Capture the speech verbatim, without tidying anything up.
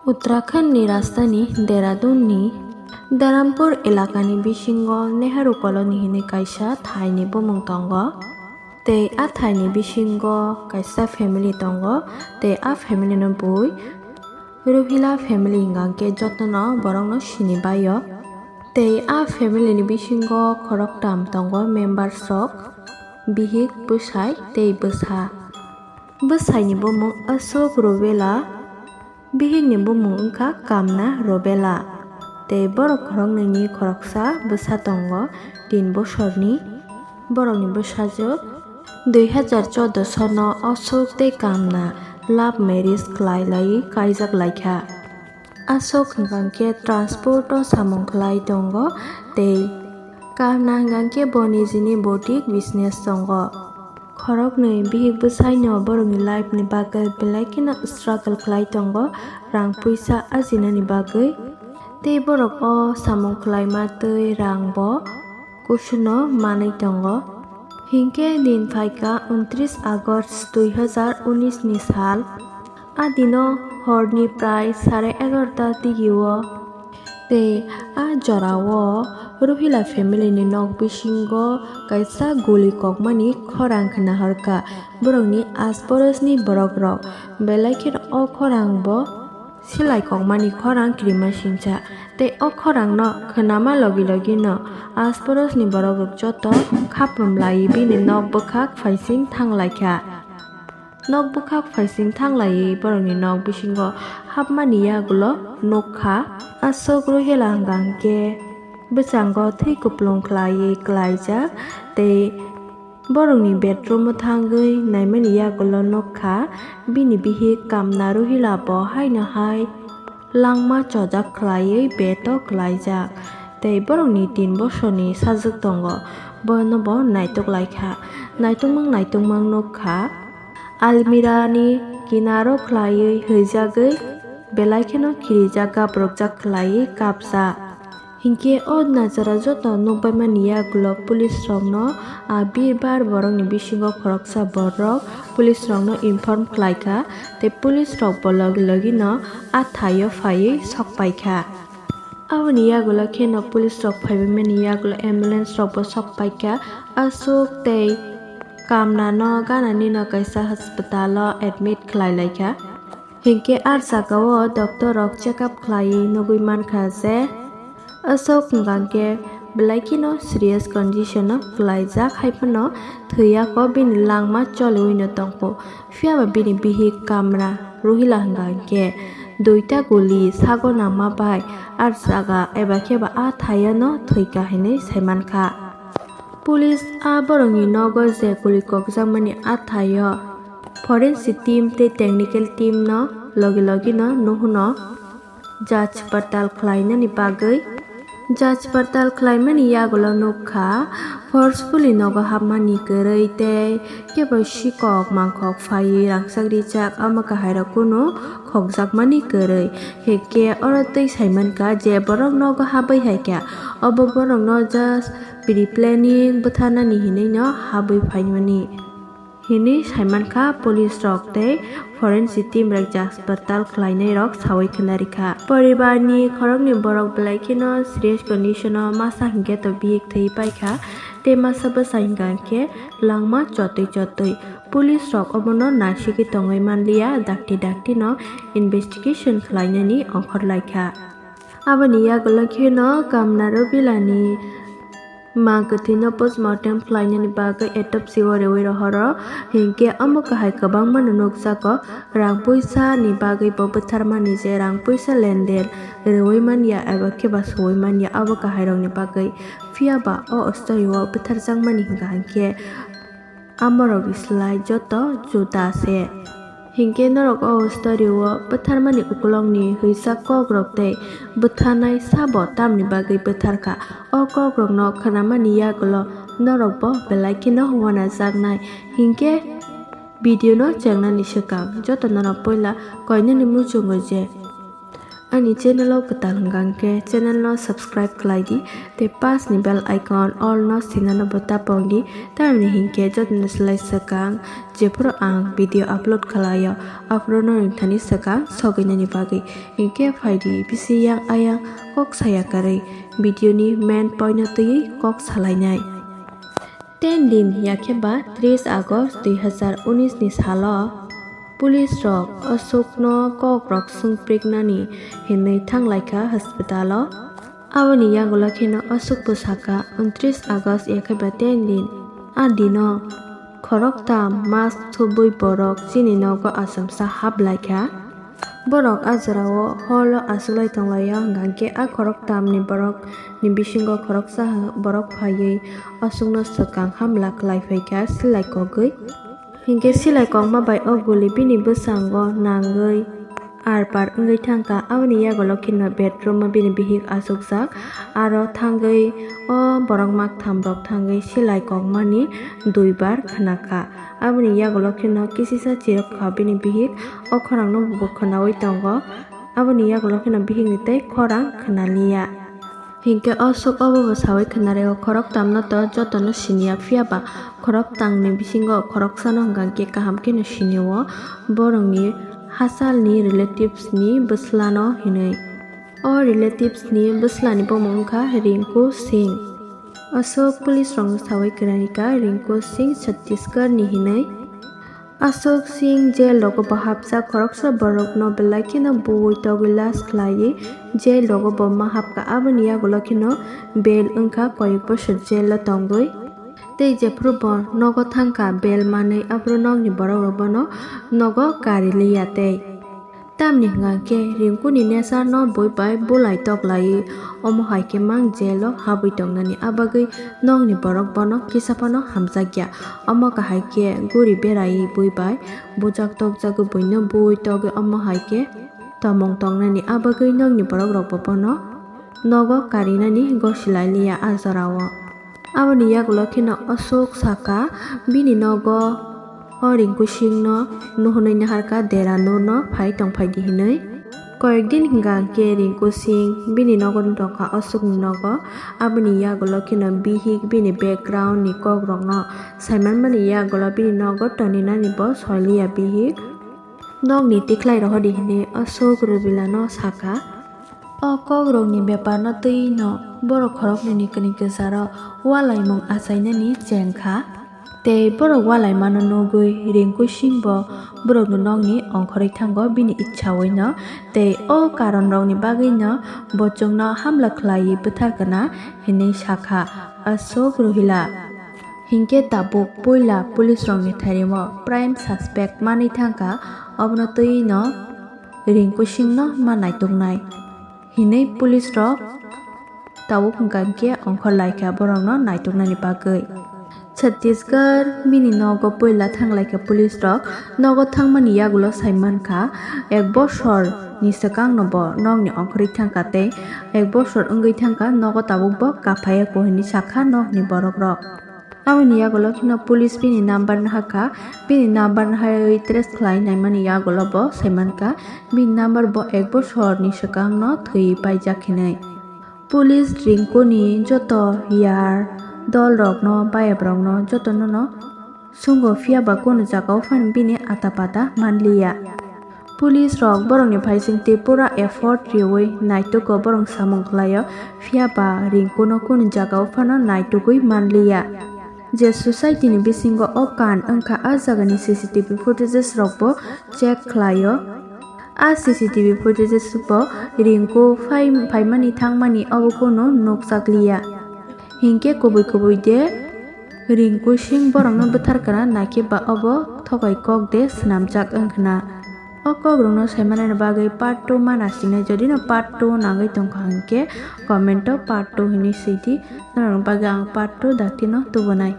Uttarakhand ni rajdhani Dehradun ni Dharampur elaka ni bisingo Nehru Colony hinwi kaisa thai ni bumung tongo. Tei a thai ni bisingo kaisa family tongo. Tei a family no bui Ruhila family hingka hwnkhe jotono borokno sini baio. Tei a family ni bisingo khoroktham tongo members rok, bihik, bwsai tei bwsa. Bwsai ni bumung Ashok Rubela, bihik ni bumung wngkha Kamna Rubela. Tei borok khoroknwi ni khoroksa bwsa tongo tin bosorni. Borokni bwsajwk dui hazar chordo sono Ashok tei Kamna love marriage khlai laiwi kaijak laikha. Ashok hwnkha khe transport o samung khlai tongo tei Kamna hwnkha khe bo nijini boutique business tongo. Khoroknwi bihik bwsaino borokni life ni bagwi belai kheno struggle khlai tongo rang puisa ajinani bagwi. Tei borok o samung khlaima twi rang bo kusuno manwi tongo. Hinkhe din phaikha untris August dui hazar unis ni sal. A dino horni prai sare egarota digio tei a jorao Ruhila family ni nok bisingo kaisa guli kokmani khorang khna horkha borokni asporos ni borok rok, belai kheno o khorang bo silai kokmani khorang kirima singcha. Tei o khorangno khwnama logi logi no asporos ni borok rok joto khaprum lai bini nok bwkhak phaising thang laikha. Nok bwkhak phaising thang laiwi borokni nok bisingo hapmani yagulo nukha. Ashok Ruhila hwnkha hwnkhe bwskango thwi kuplung khlaiwi klaijak tei borokni bedroom o thangwi naimani yagulo nukha bini bihik Kamna Ruhila bo haino hai langma chojak khlaiwi bed o klaijak tei borokni tin bosorni sajwk tongo, bono bo naitok laikha. Naitokmang naitokmang nukha almirah ni kinaro khlaiwi hwijagwi belai kheno khirijak gabrokjak khlaiwi kapjak. Hinkhe o nachara joto nukbaimani yagulo police rokno a birbar borokni bisingo khoroksa borok police rokno inform khlaikha tei police rok bo logi logi no a thaio phaiwi sokpaikha. Aboni yagulo kheno police rok phaibaimani yagulo ambulance rok bo sokpaikha. Ashok tei Kamna no ganani no kaisa hospital o admit khlai laikha. Hinkhe a jagao doctor rok check up khlaiwi nugwi mankha je Ashok hwnkha khe belai kheno serious condition o kwlaijak, hai phano thwiyakho bini langma choliwi no tongkho. Phiyaba bini bihik Kamna Ruhila hwnkha khe duita guli sago nangma bai a jaga eba khe ba a thaio no thwikha hinwi saimankha. Police a borokni nogo je guli kokjakmani a thaio forensic team tei technical team no logi logi no nuhuno jaj patal khlainani bagwi. Jaj patal khlaimani yagulo nukha forcefully nogo hapmani kwrwi tei kebo sikok mangkhok phaiwi rangchak rijak, omo kahairok kunu khokjakmani kwrwi. Hinkhe oro twi saimankha je borok nogo habwi haikha, obo borokno just pre-planning bwtharnani hinwi no habwi phaimani hinwi saimankha police rok tei forensic team rok jaj patal khlainai rok sawi khna rikha. Poribar ni khoroknwi borok belai kheno serious condition o masa hinkhe to bihik thwi paikha tei masa bwsa hinkha hinkhe langma chotwi chotwi. Police rok obono naisigwi tongwi manliya, dakti dakti no investigation khlainani ongkhor laikha. Aboni yagulo kheno Kamna Ruhila ni mang kwthwino postmortem khlainani bagwi autopsy o rwui rohoro, hinkhe omo kahai kwbangma no nukjago, rang puisa ni bagwi bo bwtharmani je rang puisa lenden rwui manya eba khe ba suwui manya, abo kahai rokni bagwi. Phiyaba o story o bwtharjakmani hinkha hinkhe amorok slai joto juda se. Hinkhe norok o story o bwtharmani ukulokni hwisa kokrok tei bwtharnai sabo tamni bagwi bwtharkha? O kokrokno khnamani yagulo norokbo belai kheno wanajaknai. Hinkhe video no chengnani swkang joto norok puila koinani muchungo je Ani channel o kwtal hwnkha hwnkhe channel no subscribe khlai di tei pas ni bell icon all no sinano bo tapong di, tamni hinkhe jotono slai swkang jephuru ang video upload khlaio aphuru no nini thani swkang sogwinani bagwi. Hinkhe phaidi bisi yang ayang kok saya kwrwi video ni main point no twiwi kok salainai. Ten din yakhe ba tris August dui hazar unis ni salo police rok Ashok no kok rok swngpriknani hinwi thanglaikha hospital o. Aboni yagulo kheno Ashok bo sakha, untris August yakhe ba ten din. A dino khoroktham mask thubwi borok chini nogo achomsa haplaikha. Borok a jorao holo achuklai tonglaio, hwnkha khe a khoroktham ni borok ni bisingo khoroksa borok phaiwi Ashok no swkang hamla khlai phaikha silai kogwi. Hinkhe silai kokma bai o guli bini bwskango nangwi arpar wngwi thangkha. Aboni yagulo kheno bedroom o bini bihik achukjak, aro thangwi o borok maktham rok thangwi silai kokmani duibar khnakha. Aboni yagulo kheno kisisa chirokha bini bihik, o khorang no bo khwnaui tongo. Aboni yagulo kheno bihik ni tei khorang khwnaliya. Hinkhe Ashok obo bo saui khwnarego, khoroktham no to jotono siniya, phiya ba khoroktang ni bisingo khoroksa no hwnkha khe kaham kheno sinio, borok ni hachal ni relatives ni bwsla no hinwi. O relatives ni bwsla ni bumung wngkha Rinku Singh. Ashok police rok no saui kwrwikha Rinku Singh Chhattisgarh ni hinwi. Ashok Singh jail rogo bo hapjak, khoroksa borok no belai kheno bui togwi lash khlaiwi jail rogo bo ma hapkha, aboni yagulo kheno bail wngkha koyek bosor jail o tongwi. Tei jephuru bo nogo thangkha bail manwi, aphuru nokni borok rok bono nogo kari liya tei. Tamni hwnkha khe Rinku ni nature no bui bai bulai toklaiwi, omo hai khe mang jail o habwi tongnani, abagwi nokni borok bono kisa phano hamjakya. Omo kahai khe guri beraiwi bui bai bujak tokjagwi buino bui togwi, omo hai khe tomung tongnani, abagwi nokni borok rok bo bono nogo karinani gosilai liya a jorao. Aboni yagulo kheno Ashok sakha, bini nogo o Rinku Singh no nuhunwi naharkha dera nurno phai tongphaidi hinwi. Koyek din hwnkha khe Rinku Singh bini nogo tongkha Ashok ni nogo. Aboni yagulo kheno bihik bini background ni kok rokno saimanmani yagulo bini nogo toninani bo soiliya bihik. Nokni tikhlai rohordi hinwi Ashok Rubila no sakha. O kokrokni bepar no twi no borok khoroknwi ni kwnwi kwcharo walaimung achainani chengkha. Tei borok walaimano nugwi Rinku Singh bo borokni nokni ongkhorwi thango bini ichhawi no. Tei o karon rokni bagwi no bo chwngno hamla khlaiwi bwthar kana hinwi sakha Ashok Ruhila. Hinkhe tabuk puila police rokni thairimo prime suspect manwi thangkha, obono twi no Rinku Singh no ma naituknai hinwi police rok tabuk hwnkha khe ongkhor laikha borokno naituknani bagwi. Chhattisgarh bini nogo puila thanglaikha police rok, nogo thangmani yagulo saimankha ek bosor ni swkangno bo nokni ongkhorwi thangkha tei ek bosor wngwi thangkha, nogo tabuk bo kaphaiya ko hinwi sakha nokni borok rok. Aboni yagulo kheno police bini number no hakha, bini number no hai trace khlai naimani yagulo bo saimankha, bini number bo ek bosor ni swkang no thwi paijak hinwi. Police Rinku ni joto yar dol rok no, bayap rok no joto no no sungo, phiya ba kunu jaga o phano bini ata pata manliya. Police rok borokni phaisingtwi pura effort riwi naitugo, borok samung khlaio, phiya ba Rinku no kunu jaga o phano naitugwi manliya. Je society ni bisingo o kan wngkha, a jagani C C T V footages rok bo check khlaio. A C C T V footages bo Rinku phai-, phaimani thangmani obo kunu nukjakliya. Hinkhe kubui kubui de Rinku Singh borokno bwthar kana naikhe ba obo thokai kok de swnamjak wngkhna. O kokrokno saimanani bagwi part two ma nasinai, jodi no part two nangwi tongkha hinkhe comment o part two hinwi swidi, norokni bagwi ang part two daktino tubunai.